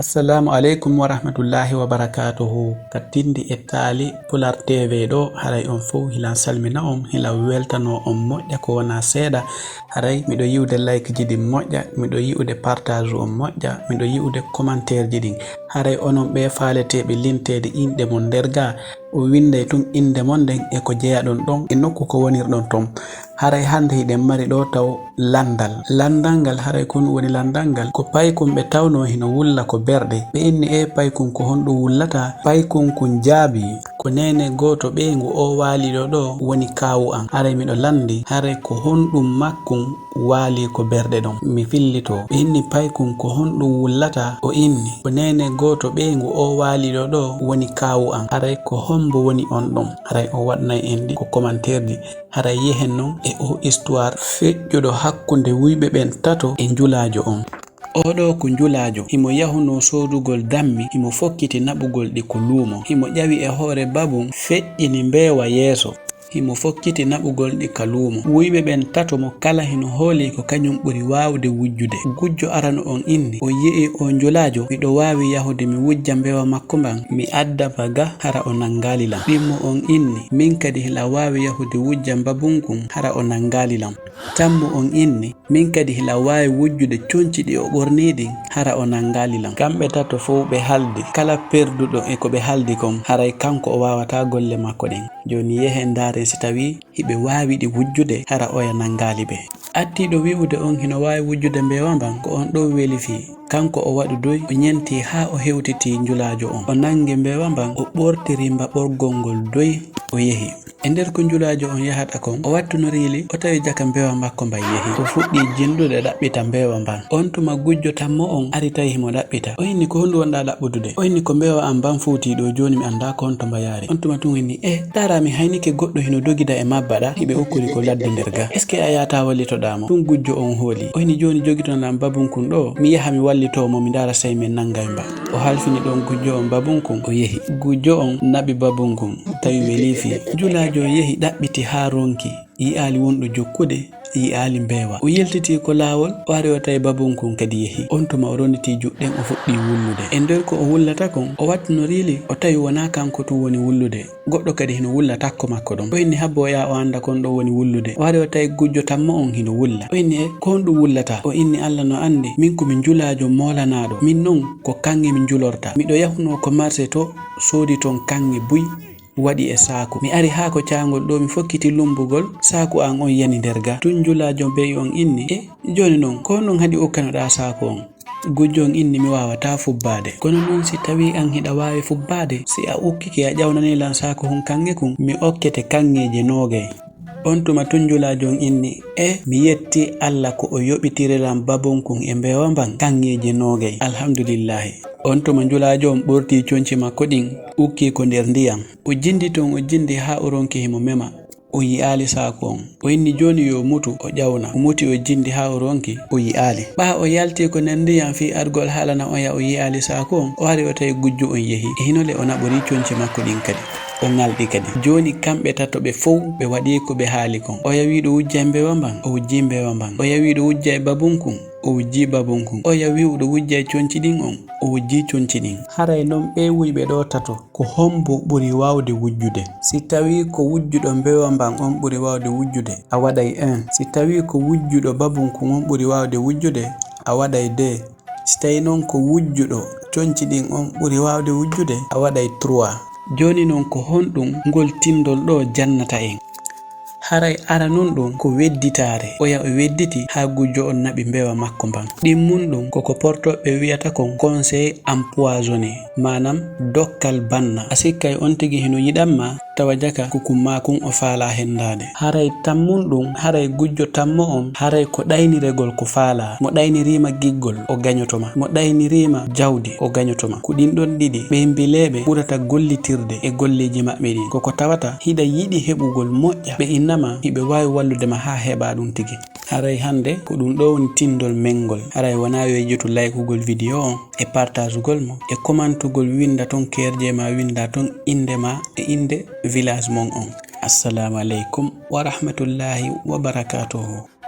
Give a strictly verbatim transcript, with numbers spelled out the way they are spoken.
Assalaamu aleykum wa rahmatullaahi wa barakaatuhu. Ka tindi e taali Pulaar T V ɗoo, haray on fow hilan salmina on, hilan weltanoo on moƴƴa ko wonaa seeɗa. Haray miɗo yi'ude like ji ɗin moƴƴa, miɗo yi'ude partage on moƴƴa, miɗo yi'ude commentaire ji ɗin. Haray onon ɓee faaleteeɓe linteede inɗe mon nder gaa, o winnday tun innde mon nden e ko jeyaɗon ɗon e nokku ko wonirɗon ton. Haray hannde hiɗen mari ɗoo taw lanndal. Lanndal ngal, haray ko honɗun woni lanndal ngal? Ko paykun ɓe tawnoo hino wulla ko berɗe. Ɓe inni, "Ee paykun, ko honɗun wullata?" Paykun kun jaabii, "Ko neene gooto ɓeyngu oo waaliiɗo ɗoo woni kaawu an. Haray miɗo lanndii, haray ko honɗun makkun waalii ko berɗe ɗon? Mi fillitoo." Ɓe inni paykun, "Ko honɗun wullata?" O inni, "Ko neene gooto ɓeyngu oo waaliiɗo ɗoo woni kaawu an. Haray ko hombo woni on ɗon?" Haray o waɗanay en ɗi ko commentaire ji. Haray yehen non e oo histoire feƴƴuɗo hakkunde wuyɓe ɓen tato e njulaajo on. Oo ɗoo ko njulaajo, himo yahunoo soodugol dammi, himo fokkiti naɓugol ɗi ko luumo. Himo ƴawi e hoore babun, feƴƴini mbeewa yeeso. Himo fokkiti naɓugol ɗi ka luumo. Wuyɓe ɓen tato mo kala hino hoolii ko kañun ɓuri waawde wujjude. Gujjo arano on inni, o yi'i oo njulaajo, miɗo waawi yahude mi wujja mbeewa makko mban, mi adda mba ga hara o nanngaali lan. Ɗimmo on inni, min kadi hilan waawi yahude wujja mbabun kun hara o nanngaali lan. Tammo on inni, min kadi hilan waawi wujjude conci ɗi o ɓornii ɗin hara o nanngaali lan. Kamɓe tato fow ɓe haldi, kala perduɗo e ko ɓe haldi kon, haray kanko o waawataa golle makko ɗen. Jooni yehen ndaaren si tawii hiɓe waawi ɗi wujjude hara oya nanngaali ɓe. Attiiɗo wi'ude on hino waawi wujjude mbeewa mban, ko on ɗon welifii. Kanko o waɗu doy, o ɲenti haa o hewtiti njulaajo on. O nanngi mbeewa mban, o ɓortiri mba ɓorgol ngol doy, o yehi. E nder ko njulaajo on yahata kon, o wattunorii li, o tawi jaka mbeewa makko mban yehi. O fuɗɗii jinɗude ɗaɓɓita mbeewa mban. On tuma gujjo tammo on ari tawi himo ɗaɓɓita. O inni, "Ko honɗun wonɗaa ɗaɓɓudude?" O inni, "Ko mbeewa an mban fowtii ɗoo, jooni mi anndaa ko honto mba yaari." On tuma tun o inni, "Eh, ndaara mi haynike goɗɗo hino dogida e mabba ɗaa, hiɓe ukkori ko ladde nder gaa. Est-ce que a yahataa wallitoɗaa mo?" Tun gujjo on hoolii. O inni, "Jooni jogiton lan babun kun ɗoo, mi yaha mi wallitoo mo, mi ndaara si tawii men nanngay mba." O halfini ɗon gujjo on babun kun, o yehi. Gujjo on naɓi babun kun, tawi welii fii. Njulaajo on yehi ɗaɓɓiti haa ronki, yi'aali wonɗo jokkude, yi'aali mbeewa. O yiltitii ko laawol, o ari o tawi babun kun kadi yehi. On tuma o ronditii juuɗe ɗen, o fuɗɗii wullude. E nder ko o wullata kon, o wattunorii li, o tawi wonaa kanko tun woni wullude. Goɗɗo kadi hino wulla takko makko ɗon. O inni habbo o yaha o annda ko honɗun woni wullude. O ari o tawi gujjo tammo on hino wulla. O inni, "E, ko honɗun wullataa?" O inni, "Alla no anndi, min ko mi njulaajo moolanaaɗo. Min non ko kaŋŋe mi njulorta. Miɗo yahunoo ko marse to, soodi ton kaŋŋe buy, waɗi e saaku. Mi ari haa ko caangol ɗoo, mi fokkiti lummbugol, saaku an on yani nder gaa." Tun njulaajo be'i on inni, "E, jooni non, ko honɗun haɗi ukkanoɗaa saaku on?" Gujjo on inni, "Mi waawataa fubbaade. Kono non si tawii an hiɗa waawi fubbaade, si a ukkike a ƴawnanii lan saaku hun kaŋŋe kun, mi okkete kaŋŋeeje noogay." On tuma tun njulaajo on inni, "E, mi yetti Alla ko o yoɓitiri lan babun kun e mbeewa mban kaŋŋeeje noogay. Alhamdulillaahi." On tuma njulaajo on ɓortii conci makko ɗin, ukkii ko nder ndiyan. O jindi ton, o jindi haa o ronki himo mema. O yi'aali saaku on. O inni jooni yo o mutu, o ƴawna. O muti, o jindi haa o ronki, o yi'aali. Ɓaa o yaltii ko nder ndiyan fii argol haalana oya o yi'aali saaku on, o ari o tawi gujjo on yehi. E hino le o naɓorii conci makko ɗin kadi. O ŋalɗi kadi. Jooni kamɓe tato ɓe fow ɓe waɗii ko ɓe haali kon. Oya wi'i ɗo wujjay mbeewa mban, o wujjii mbeewa mban. Oya wi'i ɗo wujjay babun kun, o wujjii babun kun. Oya wi'uɗo wujjay conci ɗin on, o wujjii conci ɗin. Haray non ɓee wuyɓe ɗoo tato, ko hombo ɓuri waawde wujjude? Si tawii ko wujjuɗo mbeewa mban on ɓuri waawde wujjude, a waɗay un. Si tawii ko wujjuɗo babun kun on ɓuri waawde wujjude, a waɗay deux. Si tawii non ko wujjuɗo conci ɗin on ɓuri waawde wujjude, a waɗay trois. Jooni non ko honɗun ngol tinndol ɗoo jannata en? Haray aranun ɗun ko wedditaare. Oya o wedditi haa gujjo on naɓi mbeewa makko mban. Ɗimmun ɗun ko ko portoɓe wi'ata kon conseil empoisonné, maanam dokkal banna. A sikkay on tigi hino yiɗan ma, tawa jaka ko kun maa kun o faalaa henndaade. Haray tammun ɗun, haray gujjo tammo on, haray ko ɗayniregol ko faalaa. Mo ɗaynirii ma giggol, o gañoto ma. Mo ɗaynirii ma jawdi, o gañoto ma. Ko ɗin ɗon ɗiɗi ɓee mbileeɓe ɓurata gollitirde e golleeji maɓɓe ɗin. Ko ko tawata hiɗa yiɗi heɓugol moƴƴa, ɓe inna ma hiɓe waawi wallude ma haa heɓaa ɗun tigi. Haray hannde ko ɗun ɗoo woni tinndol men ngol. Haray wanaa yo yijutu laykugol video on e partagugol mo e komantugol, winnda ton kerje maa, winnda ton innde maa e innde village mon on. Assalaamu aleykum wa rahmatullaahi wa barakaatuhu.